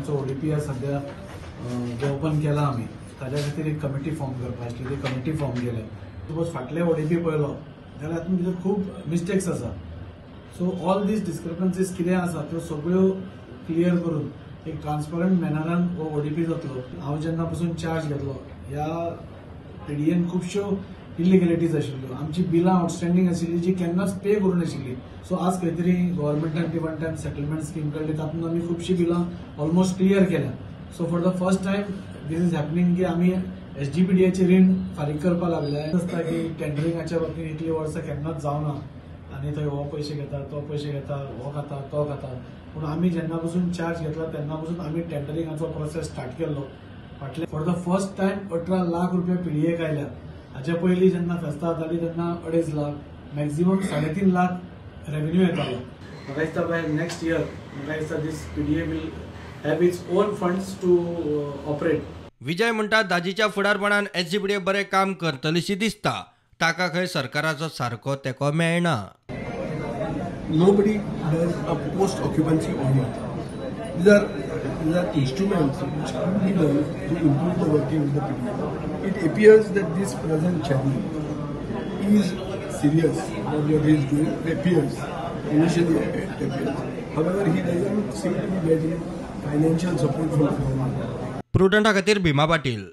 आमचो ओडीपी आसा सद्या जे ओपन केला आमी, ताज्या खातीर एक कमिटी फॉर्म करपा आसली, ती कमिटी फॉर्म केल्या. सपोज फाटले ओडीपी पळयलो जाल्यार हातूंत भितर खूब मिस्टेक्स आसा. सो ऑल these डिस्क्रपन्सीज कितें आसा त्यो सगळ्यो क्लियर करून एक ट्रान्सपरंट मॅनरान हो ओडीपी जातलो. हांव जेन्ना पसून चार्ज घेतलो ह्या पीडीएन खुबश्यो इलिगलिटीज आशिल्ल्यो, आमची बिलां आउटस्टँडींग आशिल्ली जी केन्नाच पे करूंक नाशिल्ली. सो आज खंय तरी गव्हर्मेंटान ती वन टायम सेटलमेंट स्कीम काडली, तातूंत आमी खुबशीं बिलां ऑलमोस्ट क्लियर केल्या. So for the first time this is happening की आमी एसजीपीडीएचें रीण फारीक करपाक लागले. आसता की टेंडरिंगाच्या बाबतींत इतलीं वर्सां केन्नाच जावना आनी थंय हो पयशे घेता, तो पयशे घेता, हो खाता, तो खाता. पूण आमी जेन्ना पसून चार्ज घेतला तेन्ना पसून आमी टेंडरिंगाचो प्रोसेस स्टार्ट केल्लो. फाटले for the first time 18 lakh रुपया पीडीएक आयल्या. हाच्या पयलीं जेन्ना फेस्तां जातालीं तेन्ना 2.5 लाख, मॅक्झिमम 3.5 लाख रेवेन्यू येतालो. म्हाका दिसता बाय नेक्स्ट इयर म्हाका दिसता this PDA will have its own funds to operate. Vijay म्हणटा दाजीच्या फुडारपणान एसजीपीडीए बरें काम करतलीशी दिसता, ताका खंय सरकाराचो सारको तेंको मेळना. Nobody does a post occupancy audit. These are instruments which could be done to improve the working of the PDA. It appears that this present chairman is serious about what he is doing. It appears, initially it appears. However, he doesn't seem to be getting financial support from the government. प्रुडंटा खातीर भीमा पाटील.